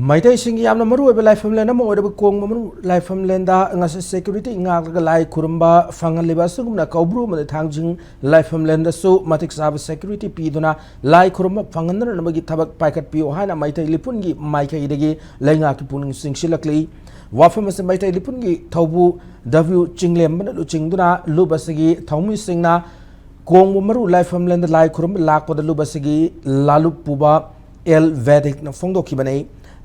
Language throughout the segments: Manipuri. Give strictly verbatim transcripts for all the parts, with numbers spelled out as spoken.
ꯃꯩꯇꯩꯁꯤꯡꯒꯤ ꯌꯥꯝꯅ ꯃꯔꯨꯑꯣꯏꯕ ꯂꯥꯏꯐꯝꯂꯦꯟ ꯑꯃ ꯑꯣꯏꯔꯕ ꯀꯣꯡꯕ ꯃꯔꯨ ꯂꯥꯏꯐꯝꯂꯦꯟꯗ ꯉꯁꯤ ꯁꯦꯀ꯭ꯌꯨꯔꯤꯇꯤ ꯉꯥꯛꯂꯒ ꯂꯥꯏ ꯈꯨꯔꯨꯝꯕ ꯐꯪꯍꯜꯂꯤꯕ ꯑꯁꯤꯒꯨꯝꯅ ꯀꯧꯕ꯭ꯔꯨ ꯑꯃꯗꯤ ꯊꯥꯡꯖꯤꯡ ꯂꯥꯏꯐꯝꯂꯦꯟꯗꯁꯨ ꯃꯇꯤꯛ ꯆꯥꯕ ꯁꯦꯀ꯭ꯌꯨꯔꯤꯇꯤ ꯄꯤꯗꯨꯅ ꯂꯥꯏ ꯈꯨꯔꯨꯝꯕ ꯐꯪꯍꯟꯅꯅꯕꯒꯤ ꯊꯕꯛ ꯄꯥꯏꯈꯠꯄꯤꯌꯨ ꯍꯥꯏꯅ ꯃꯩꯇꯩ ꯂꯤꯄꯨꯟꯒꯤ ꯃꯥꯏꯀꯩꯗꯒꯤ ꯂꯩꯉꯥꯛꯀꯤ ꯄꯨꯛꯅꯤꯡ ꯆꯤꯡꯁꯤꯜꯂꯛꯂꯤ꯫ ꯋꯥꯐꯝ ꯑꯁꯤ ꯃꯩꯇꯩ ꯂꯤꯄꯨꯟꯒꯤ ꯊꯧꯕꯨ ꯗꯕ꯭ꯌꯨ ꯆꯤꯡꯂꯦꯝꯕꯅ ꯂꯨꯆꯤꯡꯗꯨꯅ ꯂꯨꯞ ꯑꯁꯤꯒꯤ ꯊꯧꯃꯤꯁꯤꯡꯅ ꯀꯣꯡꯕ ꯃꯔꯨ ꯂꯥꯏꯐꯝꯂꯦꯟꯗ ꯂꯥꯏ ꯈꯨꯔꯨꯝꯕ ꯂꯥꯛꯄꯗ ꯂꯨꯞ ꯑꯁꯤꯒꯤ ꯂꯥꯂꯨꯞ ꯄꯨꯕ ꯑꯦꯜ ꯚꯦꯗꯤꯛꯅ ꯐꯣꯡꯗꯣꯛꯈꯤꯕꯅꯤ꯫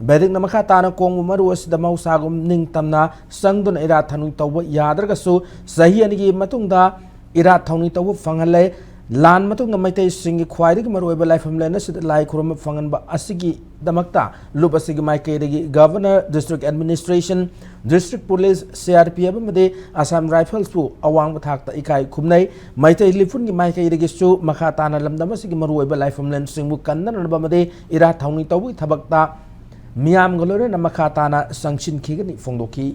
ꯚꯦꯗꯤꯛꯅ ꯃꯈꯥ ꯇꯥꯅ ꯀꯣꯡꯕ ꯃꯔꯨ ꯑꯁꯤꯗ ꯃꯍꯧꯁꯥꯒꯨꯝ ꯅꯤꯡꯇꯝꯅ ꯆꯪꯗꯨꯅ ꯏꯔꯥꯠ ꯊꯧꯅꯤ ꯇꯧꯕ ꯌꯥꯗ꯭ꯔꯒꯁꯨ ꯆꯍꯤ ꯑꯅꯤꯒꯤ ꯃꯇꯨꯡꯗ ꯏꯔꯥꯠ ꯊꯧꯅꯤ ꯇꯧꯕ ꯐꯪꯍꯜꯂꯦ꯫ ꯂꯥꯟ ꯃꯇꯨꯡꯗ ꯃꯩꯇꯩꯁꯤꯡꯒꯤ ꯈ꯭ꯋꯥꯏꯗꯒꯤ ꯃꯔꯨꯑꯣꯏꯕ ꯂꯥꯏꯐꯝꯂꯦꯟ ꯑꯁꯤꯗ ꯂꯥꯏ ꯈꯨꯔꯨꯝꯕ ꯐꯪꯍꯟꯕ ꯑꯁꯤꯒꯤꯗꯃꯛꯇ ꯂꯨꯞ ꯑꯁꯤꯒꯤ ꯃꯥꯏꯀꯩꯗꯒꯤ governor, district administration, district police, C R P F ꯑꯃꯗꯤ ꯑꯁꯥꯝ ꯔꯥꯏꯐꯜꯁꯄꯨ ꯑꯋꯥꯡꯕ ꯊꯥꯛꯇ ꯏꯀꯥꯏ ꯈꯨꯝꯅꯩ꯫ ꯃꯩꯇꯩ ꯂꯤꯄꯨꯟꯒꯤ ꯃꯥꯏꯀꯩꯗꯒꯤꯁꯨ ꯃꯈꯥ ꯇꯥꯅ ꯂꯝꯗꯝ ꯑꯁꯤꯒꯤ ꯃꯔꯨꯑꯣꯏꯕ ꯂꯥꯏꯐꯝꯂꯦꯟꯁꯤꯡꯕꯨ ꯀꯟꯅꯅꯕ ꯑꯃꯗꯤ ꯏꯔꯥꯠ ꯊꯧꯅꯤ ꯇꯧꯕꯒꯤ ꯊꯕꯛꯇ ꯃꯤꯌꯥꯝꯒ ꯂꯣꯏꯅꯅ ꯃꯈꯥ ꯇꯥꯅ ꯆꯪꯁꯤꯟꯈꯤꯒꯅꯤ ꯐꯣꯡꯗꯣꯛꯈꯤ꯫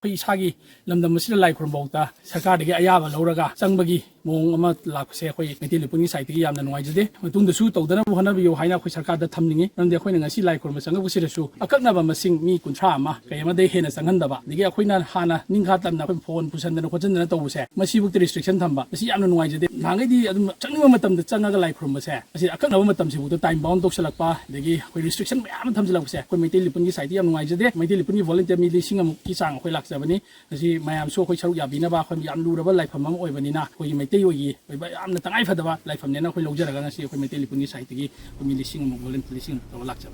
ꯑꯩꯈꯣꯏ ꯏꯁꯥꯒꯤ ꯂꯝꯗꯝ ꯑꯁꯤꯗ ꯂꯥꯏ ꯈꯨꯔꯨꯝꯕꯐꯥꯎꯗ ꯁꯔꯀꯥꯔꯗꯒꯤ ꯑꯌꯥꯕ ꯂꯧꯔꯒ ꯆꯪꯕꯒꯤ ꯃꯑꯣꯡ ꯑꯃ ꯂꯥꯛꯄꯁꯦ ꯑꯩꯈꯣꯏ ꯃꯩꯇꯩ ꯂꯤꯄꯨꯟꯒꯤ ꯁꯥꯏꯠꯇꯒꯤ ꯌꯥꯝꯅ ꯅꯨꯡꯉꯥꯏꯖꯗꯦ꯫ ꯃꯇꯨꯡꯗꯁꯨ ꯇꯧꯗꯅꯕ ꯍꯣꯠꯅꯕꯤꯌꯨ ꯍꯥꯏꯅ ꯑꯩꯈꯣꯏ ꯁꯔꯀꯥꯔꯗ ꯊꯝꯅꯤꯡꯉꯤ꯫ ꯃꯔꯝꯗꯤ ꯑꯩꯈꯣꯏꯅ ꯉꯁꯤ ꯂꯥꯏ ꯈꯨꯔꯨꯝꯕ ꯆꯪꯉꯛꯄꯁꯤꯗꯁꯨ ꯑꯀꯛꯅꯕ ꯃꯁꯤꯡ ꯃꯤ ꯀꯨꯟꯊ꯭ꯔꯥ ꯑꯃ ꯀꯩ ꯑꯃꯗꯩ ꯍꯦꯟꯅ ꯆꯪꯍꯟꯗꯕ, ꯑꯗꯒꯤ ꯑꯩꯈꯣꯏꯅ ꯍꯥꯟꯅ ꯅꯤꯡꯈꯥ ꯇꯝꯅ ꯑꯩꯈꯣꯏ ꯐꯣꯟ ꯄꯨꯁꯟꯗꯅ ꯈꯣꯠꯆꯟꯗꯅ ꯇꯧꯕꯁꯦ, ꯃꯁꯤꯕꯨꯛꯇ ꯔꯤꯁꯇ꯭ꯔꯤꯛꯁꯟ ꯊꯝꯕ, ꯃꯁꯤ ꯌꯥꯝꯅ ꯅꯨꯡꯉꯥꯏꯖꯗꯦ꯫ ꯅꯍꯥꯟꯈꯩꯗꯤ ꯑꯗꯨꯝ ꯆꯪꯅꯤꯡꯕ ꯃꯇꯝꯗ ꯆꯪꯉꯒ ꯂꯥꯏ ꯈꯨꯔꯨꯝꯕꯁꯦ, ꯃꯁꯤ ꯑꯀꯛꯅꯕ ꯃꯇꯝꯁꯤꯕꯨꯛꯇ ꯇꯥꯏꯝ ꯕꯥꯎꯟ ꯇꯧꯁꯜꯂꯛꯄ, ꯑꯗꯒꯤ ꯑꯩꯈꯣꯏ ꯔꯤꯁꯇ꯭ꯔꯤꯛꯁꯟ ꯃꯌꯥꯝ ꯑꯃ ꯊꯝꯖꯤꯜꯂꯛꯄꯁꯦ ꯑꯩꯈꯣꯏ ꯃꯩꯇꯩ ꯂꯤꯄꯨꯟꯒꯤ ꯁꯥꯏꯠꯇ ꯌꯥꯝ ꯅꯨꯡꯉꯥꯏꯖꯗꯦ꯫ ꯃꯩꯇꯩ ꯂꯤꯄꯨꯟꯒꯤ ꯚꯣꯂꯨꯟꯇꯤꯌꯔ ꯃꯤ ꯂꯤꯁꯤꯡ ꯑꯃꯨꯛꯀꯤ ꯆꯥꯡ ꯑꯩꯈꯣꯏ ꯂꯥꯛꯆꯕꯅꯤ꯫ ꯃꯁꯤ ꯃꯌꯥꯝꯁꯨ ꯑꯩꯈꯣꯏ ꯁꯔꯨꯛ ꯌꯥꯕꯤꯅꯕ, ꯑꯩꯈꯣꯏ ꯌꯥꯝ ꯂꯨꯔꯕ ꯂꯥꯏꯐꯝ ꯑꯃ ꯑꯣꯏꯕꯅꯤꯅ ꯑꯩꯈꯣꯏꯒꯤ ꯃꯩꯇꯩ ꯑꯣꯏꯒꯤ ꯑꯣꯏꯕ ꯌꯥꯝꯅ ꯇꯉꯥꯏ ꯐꯗꯕ ꯂꯥꯏꯐꯝꯅꯦꯅ ꯑꯩꯈꯣꯏ ꯂꯧꯖꯔꯒ ꯉꯁꯤ ꯑꯩꯈꯣꯏ ꯃꯩꯇꯩ ꯂꯤꯄꯨꯟꯒꯤ ꯁꯥꯏꯠꯇꯒꯤ ꯑꯩꯈꯣꯏ ꯃꯤ ꯂꯤꯁꯤꯡ ꯑꯃꯨꯛ, ꯚꯣꯂꯨꯟꯇꯤꯌꯔ ꯂꯤꯁꯤꯡ ꯑꯃꯨꯛ ꯇꯧꯔ ꯂꯥꯛꯆꯕꯅꯤ꯫